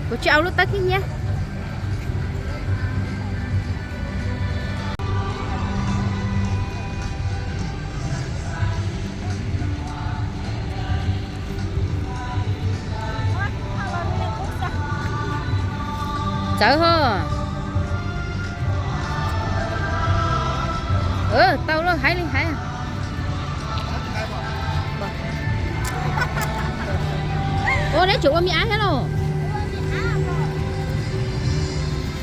Kuv tsis au lub tawb khib nyiab. Txawv ho. Tau lawm, hais li hais. Ua neb tseem ua me ab thiab los?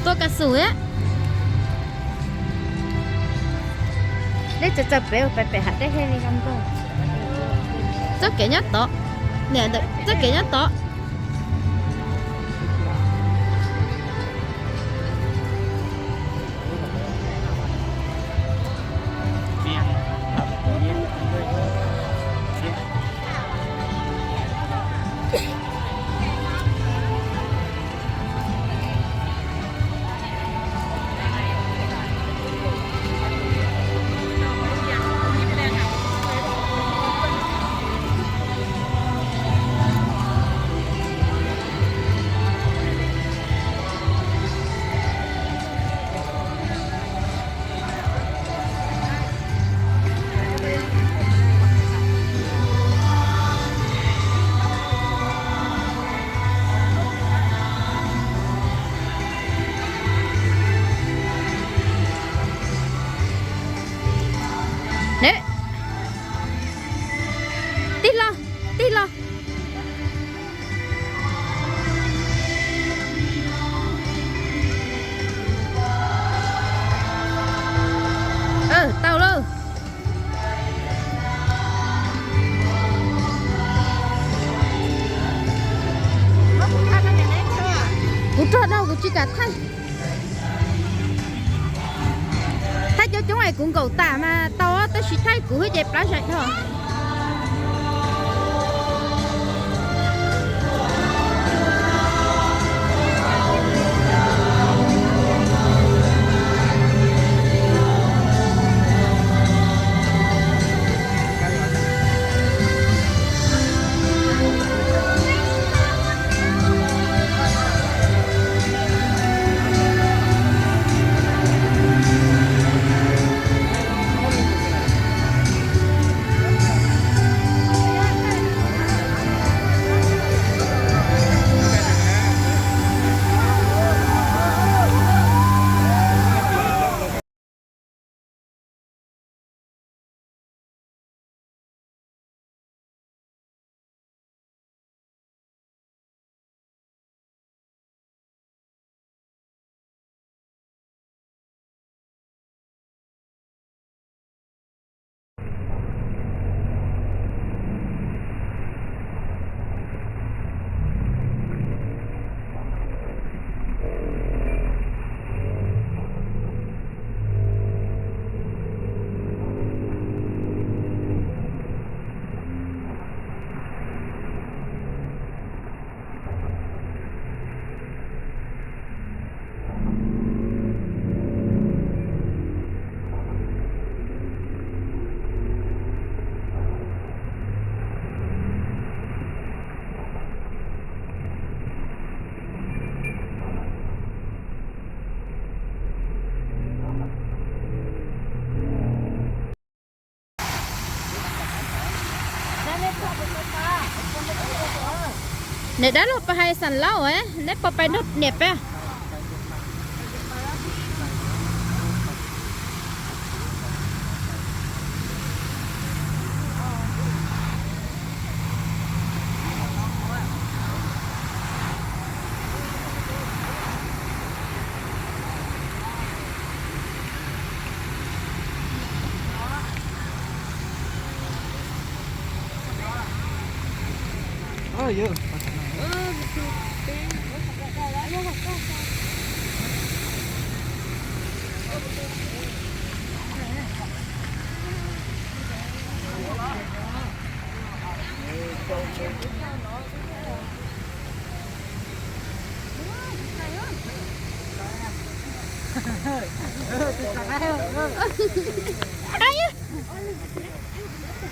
Tua kas xum thiab. Neb txawm txawm pem pem pem hav dej thiaj li zoo nkauj. Txoj kev nyob tod, niam ntawm txoj kev nyob tod. Ne, tig los, tig los. Tau lawm. Kuv rog dhau kuv tsis kam thaij. Thaij coob coob es kuv nkaum tas mas tau, tab sis thaij kuv thiab ces plab zaim dhau. Niam dab laug pais hais Xam Laub, neb puas pais nrog niam peb?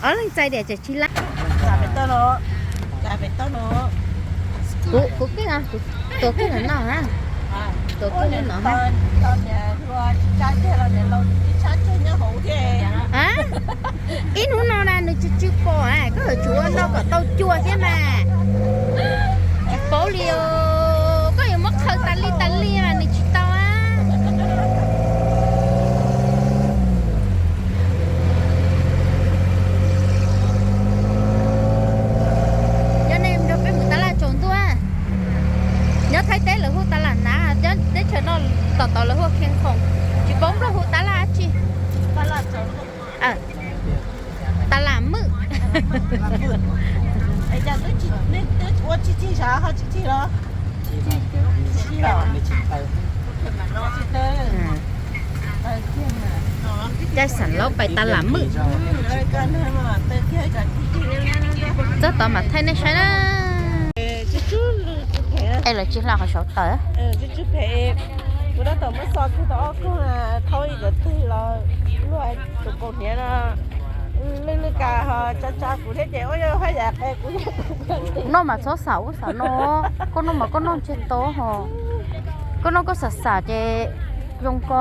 Ob leeg txais diam tseem tsis lab. Pem toj no, pem toj no. Kuv, kuv kij, kuv tuav kij no no ha. Tuav kij no no ha. Ib hnub no na nws tsis tsw pom, koj yuav tsum ua no kom tau cua thiab mas. Tsis paub li os, koj yuav muab khaws tas li tas li mas nws tsis tau a. Cov nej nrog peb mus tab laj tsaus ntuj. Nyob Thaib teb lawv hu tab laj nav, nyob teb chaws no tom tod lawv hu khian khoom, tsis paub Nplog hu tab laj dab tsi. Tab laj mwj. Caij xam laub pais tab laj mwj. Txog tod mam thaij nej saib na. Es lawv tsis hla qhov saud tawm. Noj mas txhob xam ub xam no, koj noj mas koj noj ntsiag to ho, koj noj koj xam xam ces zoo ko.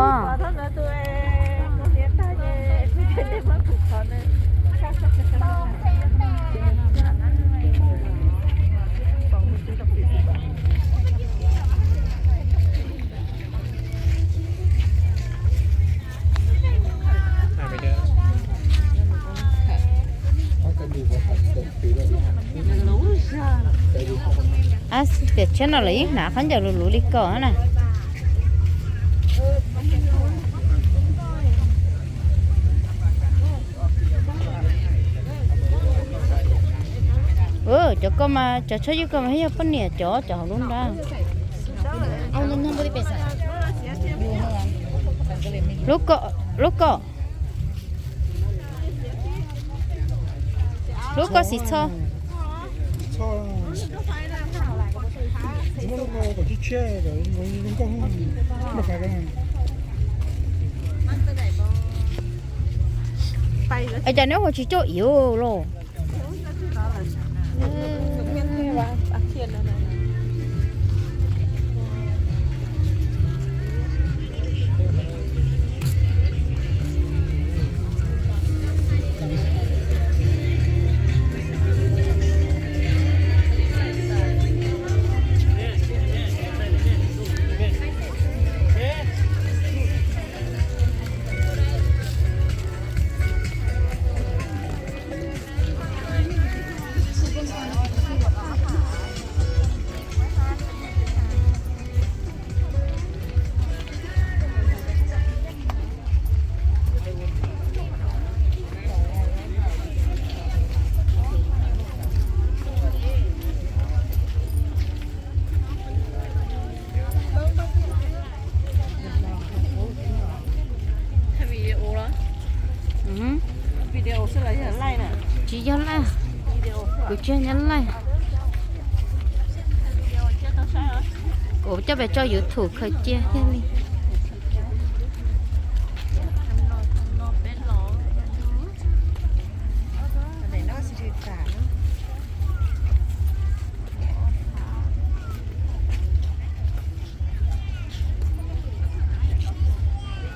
Tiam tshiab no lawv yeej hnav khaub ncaws luv luv li ko na. Cov ko mas, cov tshuaj ywg ko mas yog poj niam cov, cov hauv lub nrab. Lub ko, lub ko, lub ko xim txho. Es cas neb ua tsis coj iv los? Tsis yog laj, kuv tsis yog nyob laj. Kuv coj pes tso YouTube khaws cia thiaj li.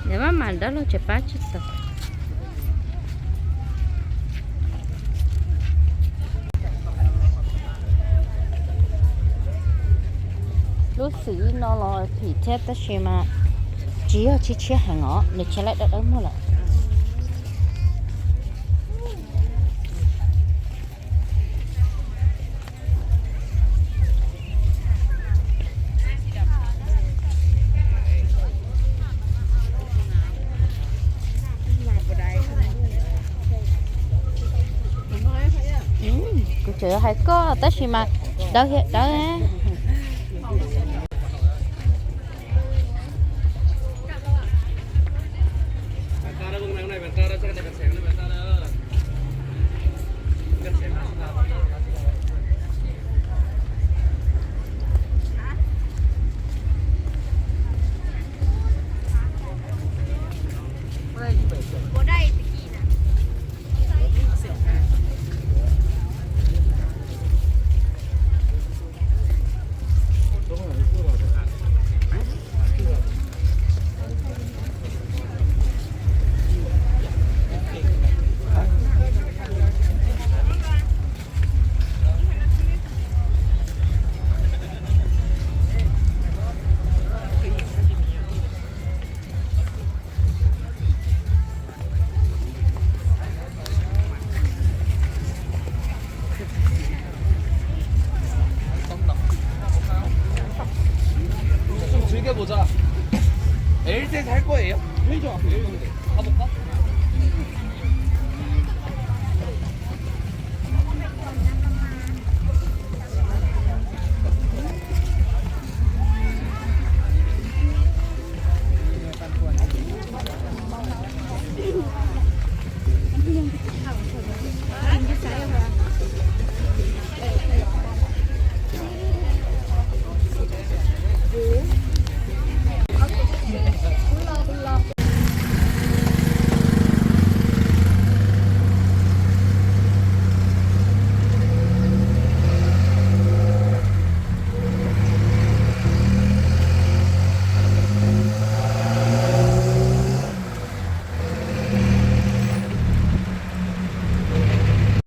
Niam mab mam dawb los tseem pab tsis tau. Lub xwm no los phim thiab tab sis mas tsis yog tshiab tshiab heev os, nws tshiab lawm dawb dawb muag lawm. Kuv tseem hais koj tab sis mas dawb thiab dawb. Ua